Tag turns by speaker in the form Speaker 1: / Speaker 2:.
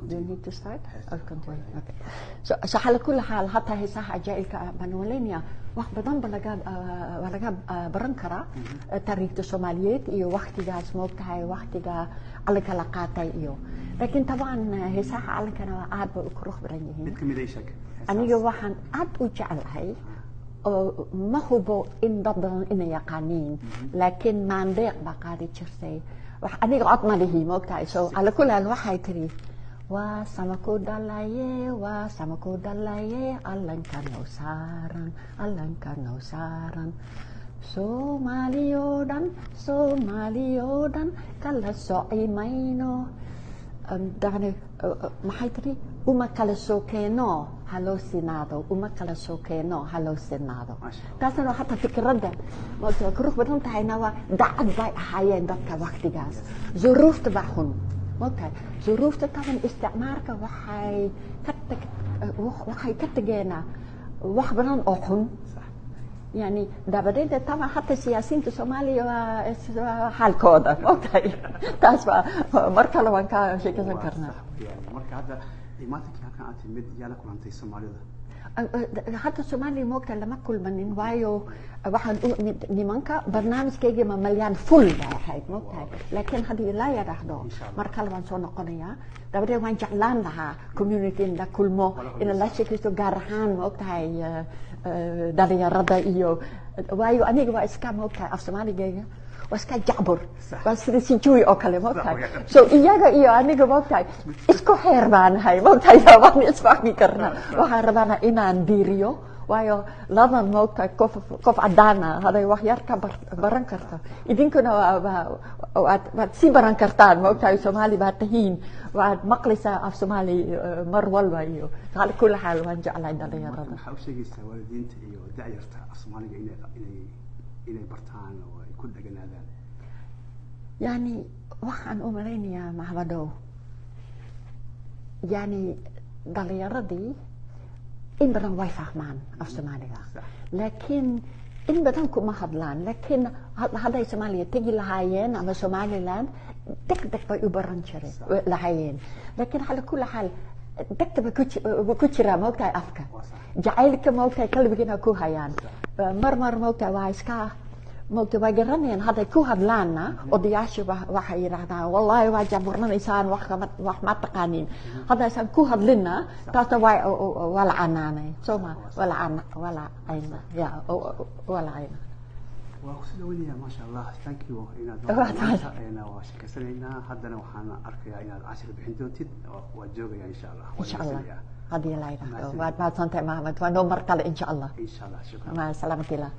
Speaker 1: Do you need to start? Oh, continue. Okay. So على كل حال hataa heesaha cajaa'ibka ah baan malaynayaa wax badan ba laga waa laga baran karaa taariikhda Soomaaliyeed iyo waqtigaas, moogtahay, waqtiga calanka la qaatay iyo, laakiin taban heesaha calankana waa aad bay u qurux badan yihiin.
Speaker 2: Mid ka mid ay sheeg.
Speaker 1: Aniga waxaan aad u jecelahay oo ma hubo in dad badan inay yaqaaniin, laakiin Maandeeq baa qaadi jirtay. Wax aniga cod ma lihi, moogtahay. So cala kulli haal waxay tiri: "Waa sama ku dhalaye, waa sama ku dhalaye, calanka noo saaran, calanka noo saaran, Soomaaliyoo dhan, Soomaaliyoo dhan kala soci mayno." Yani maxay tiri? "Uma kala sokeeno, haloo sinaado, uma kala sokeeno, haloo sinaado."
Speaker 2: Masha Allah.
Speaker 1: Taasna waa hataa fikradda, maogta, waa qurux badan tahayna. Waa dacad bay ahaayeen dadka waqtigaas. Zuruufta baa xun, maogtahay, zuruufta taban isticmaarka waxay ka tageena wax badan oo xun. Yani dabadeed taban hataa siyaasiyiinta Soomaaliya waa xaalkooda, maogtahay. Taas waa mar kale waan ka sheekeysan
Speaker 2: Waa
Speaker 1: karnaa.
Speaker 2: Sax weeyaan. Marka hadda imaatankii halkan aad timid, yaa la kulantay Soomaalida?
Speaker 1: Hadda Soomaaliya, moogta, lama kulmanin, waayo waxaan u imid nimanka barnaamijkayga ma malyaan full bay ahayd, moogtahay. Laakiin haddii la yidhaahdo
Speaker 2: Insha Allah.
Speaker 1: mar kale waan soo noqonayaa. Dabadeed waan jeclaan lahaa community in la kulmo, in la sheekaysto, gaar ahaan, moogtahay, dhalinyarada iyo, waayo aniga waa iska, moogtahay, af Soomaaligayga waa iska jacbur. Waa sida sijuy oo kale, moogtahay. So iyaga iyo aniga, moogtahay, isku xeer baanahay, moogtahay, waan isfahmi karnaa. Waxaan rabaana inaan diiriyo, waayo ladan, moogtahay, qof cadaana haday wax yar ka baran karto, idinkuna waad sii baran kartaan, moogtahay. Soomaali baad tihiin, waad maqlaysaa af Soomaali mar walba. Iyo ala kulli xaal waan jeclahay dhalinyarada.
Speaker 2: Maxaa u sheegaysaa waalidiinta iyo da'yarta af Soomaaliga inay bartaan oo ay ku dheganaadaan?
Speaker 1: Yani waxaan u malaynayaa, Maxamadow, yani dhalinyaradii in badan way fahmaan af Soomaaliga, laakiin in badan kuma hadlaan. Laakiin hadday Soomaaliya tegi lahaayeen ama Somaliland, deg deg bay u baran jireen lahaayeen. Laakiin cala kulli xaal degta bay ku jiraa, maogtahay, afka jacaylka, maogtahay, qalbigana ku hayaan. Mar mar, maogtahay, waa iska, maogtahay, waa garanayaan. Hadday ku hadlaanna odayaasha waxay yidhahdaan: "Wallahi waa jaburanaysaan, wax kama wax ma taqaanin." Haddaysaan ku hadlinna, taasna waa la canaanay, soo ma? Waa la cana, waa la cayna, ya, waa la cayna.
Speaker 2: Waa kusoo dhaweynaya, maasha Allah, thank you inaad waa sheekeysanaynaa. Haddana waxaan arkayaa inaad cashir bixin doontid. Waa joogaya, insha Allah.
Speaker 1: Insha Allah, haddii la yidhaahdo. Waad mahadsantahay, Maxamed. Waa noo mar kale, insha Allah.
Speaker 2: Insha Allah, shukran.
Speaker 1: Maca salaamatillah.